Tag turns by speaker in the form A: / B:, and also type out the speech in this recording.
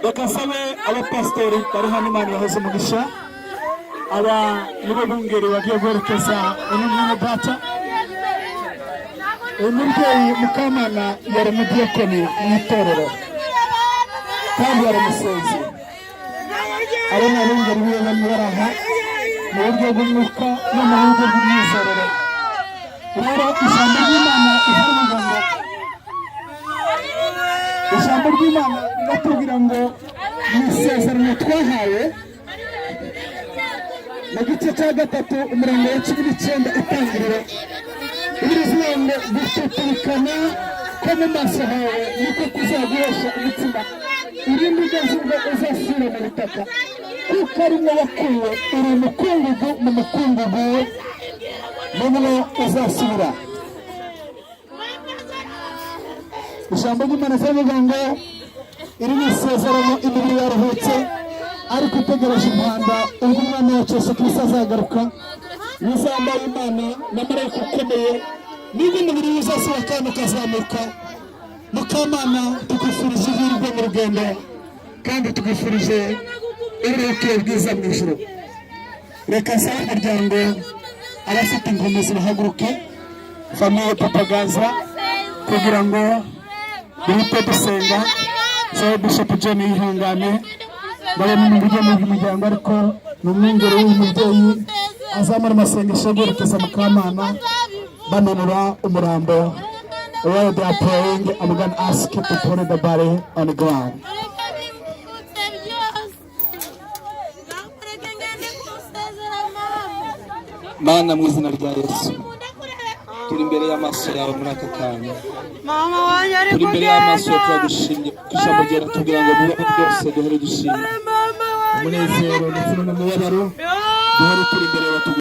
A: Reka nsabe abapasitori bari hano, Imana yahoze umugisha. Aba nibo bungeri bagiye guherekeza uno mwene data. Uyu mubyeyi Mukamana yari umudiyakoni mu itorero kandi yari umusenzi. Abo ni abungeri biwe bamwe bari aha mu buryo bw'umwuka no mu buryo bw'imyizerere. Rero ijambo ry'Imana riratubwira ngo mu isezerano twahawe mu gice cya 3, umurongo wa 19, Itangiriro, birivuga ngo gututubikana ko mu maso hawe niko kuzaguhesha umutsima irindi ugeze ubwo uzasubira mu butaka, kuko arimwo wakuwe, uri umukungugu, mu mukungugu nimwo uzasubira. Ijambo ry'Imana riravuga ngo iri ni isezerano, imibiri yaruhutse ariko itegereje impanda ubwo Umwami wacu Yesu Kirisito azagaruka n'izambaye Imana na marayika ukomeye, nibwo umubiri uzasubira kandi ukazamuka. Mukamana, tukwifurije ihirwe mu rugendo kandi tukwifurije uburuhukiro bwiza mu ijuru. Reka nsabe umuryango, abafite inkomezi bahaguruke, famille Papa Gaza, kugira ngo duhite dusenga. Sabe Bishop John yihangane, ndabona mu buryo bw'umuryango, ariko ni umwungeri w'uyu mubyeyi, azamura amasengesho yo guherekeza Mukamana bamanura umurambo. While they are praying, I'm gonna ask you to put the body on the ground.
B: Mureke bimutse byose, mureke ngende kumusezera mama.
C: Mana, mu izina rya Yesu,
B: Nkunda kureba.
C: turi imbere y'amaso yawe muri aka kanya.
B: Mama wanjye ari
C: Turi imbere y'amaso yawe.
B: kugenda.
C: Turagushimye kuko ijambo ryawe ratubwira ngo mu bibaho byose duhore dushima.
B: Mama wanjye.
C: Umunezero ndetse no mu mubabaro, duhore turi imbere yawe.